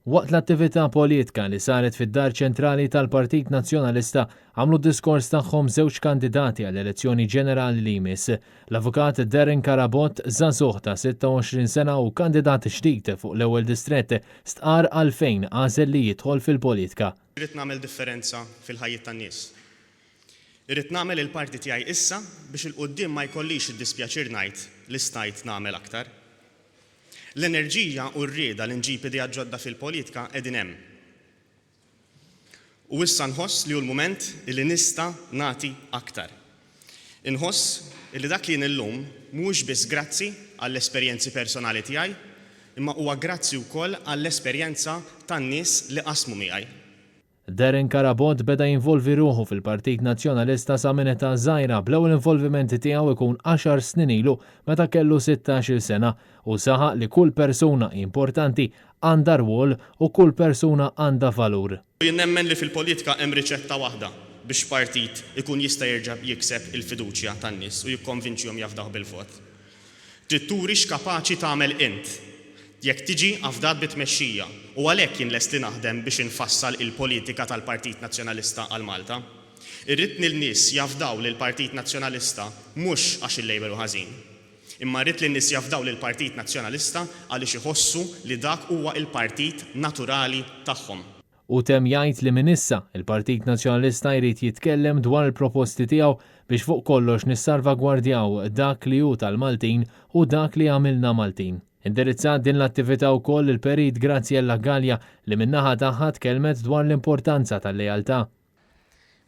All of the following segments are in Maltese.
Waqt l-attività politka li saret fid-Dar Ċentrali tal-Partit Nazzjonalista għamlu d-diskors tagħhom żewġ kandidati għall-elezzjoni ġenerali li jmiss. L-Avukat Darren Carabott, żagħżugħ ta' 26 sena u kandidat ġdid fuq l-ewwel distrett, stqarr għalfejn għażel li jidħol fil-politka. Irrid nagħmel differenza fil-ħajjiet tan-nies. Irrid nagħmel il-parti tiegħi issa biex 'il quddiem ma jkollix id-dispjaċir ngħid li stajt nagħmel aktar. L-enerġija u r-rieda li nġib ideat ġodda fil-politka qegħdin hemm. U issa nħoss li hu l-mument illi nista' nagħti aktar. Inħoss illi dak li jien illum mhuwiex biss grazzi għall-esperjenzi personali tiegħi, imma huwa grazzi wkoll għall-esperjenza tan-nies li qasmu miegħi. Darren Carabott beda jinvolvi ruħu fil-Partit Nazzjonalista sa minn età żgħira bl-ewwel involviment tiegħu ikun għaxar snin ilu meta kellu sittax-il sena. Hu saħaq li kull persuna hi importanti, għandha rwol u kull persuna għandha valur. Jien nemmen li fil-politika hemm riċetta waħda biex partit ikun jista' jerġa' jikseb il-fiduċja tan-nies u jikkonvinċihom jafdawh bil-vot. Trid turi x'kapaċi tagħmel int jekk tiġi afdat bit-tmexxija u għalhekk jien lest li naħdem biex infassal il-politika tal-Partit Nazzjonalista għal Malta. Irrid lin-nies jafdaw lill-Partit Nazzjonalista mhux għax il-Labour hu ħażin. Imma rrid lin-nies jafdaw lill-Partit Nazzjonalista għaliex iħossu li dak huwa il-partit naturali tagħhom. Hu temm jgħid li minn issa, il-Partit Nazzjonalista jrid jitkellem dwar il-proposti tiegħu biex fuq kollox nissalvagwardjaw dak li hu tal-Maltin u dak li jagħmilna Maltin. Indirizzat din l-attività wkoll il-Perit Graziella Galea li min-naħa tagħha tkellmet dwar l-importanza tal-lealtà.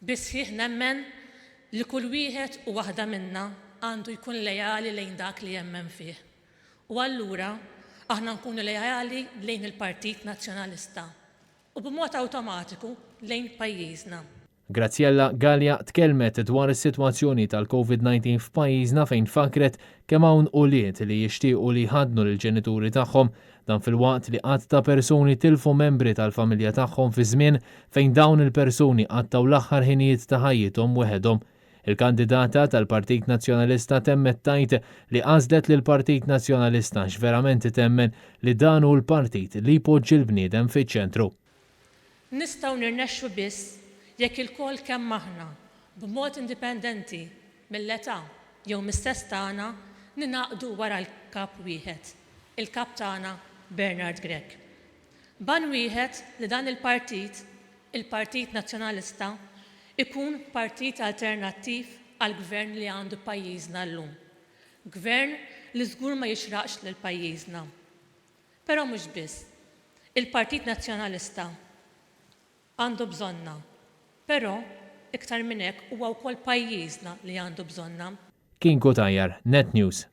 Bis-sħiħ nemmen li kull wieħed u waħda minna għandu jkun leali lejn dak li jemmen fih. U allura aħna nkunu leali lejn il-Partit Nazzjonalista u b'mod awtomatiku lejn pajjiżna. Graziella Galea tkellmet dwar is-sitwazzjoni tal-Covid 19 f'pajjiżna fejn fakkret kemm hawn ulied li jixtiequ li jħaddnu lill-ġenituri tagħhom. Dan filwaqt li għadd ta' persuni tilfu membri tal-familja tagħhom fi żmien fejn dawn il-persuni qattgħu l-aħħar ħinijiet ta' ħajjithom weħedhom. Il-kandidata tal-Partit Nazzjonalista temmet tgħid li għażlet lill-Partit Nazzjonalista għax verament temmen li dan hu l-partit li jpoġġi l-bniedem fiċ-ċentru. Nistgħu nirnexxu biss jekk ilkoll kemm aħna, b'mod indipendenti mill-età jew mis-sess tagħna, ningħaqdu wara l-Kap wieħed, il-Kap tagħna Bernard Grech. B'għan wieħed li dan il-partit, il-Partit Nazzjonalista, ikun partit alternattiv għall-Gvern li għandu pajjiżna llum. Gvern li żgur ma jixraqx lil pajjiżna. Però mhux biss. Il-Partit Nazzjonalista għandu bżonna. Però, iktar minn hekk huwa wkoll pajjiżna li għandu bżonna. Kien Cutajar, Net News.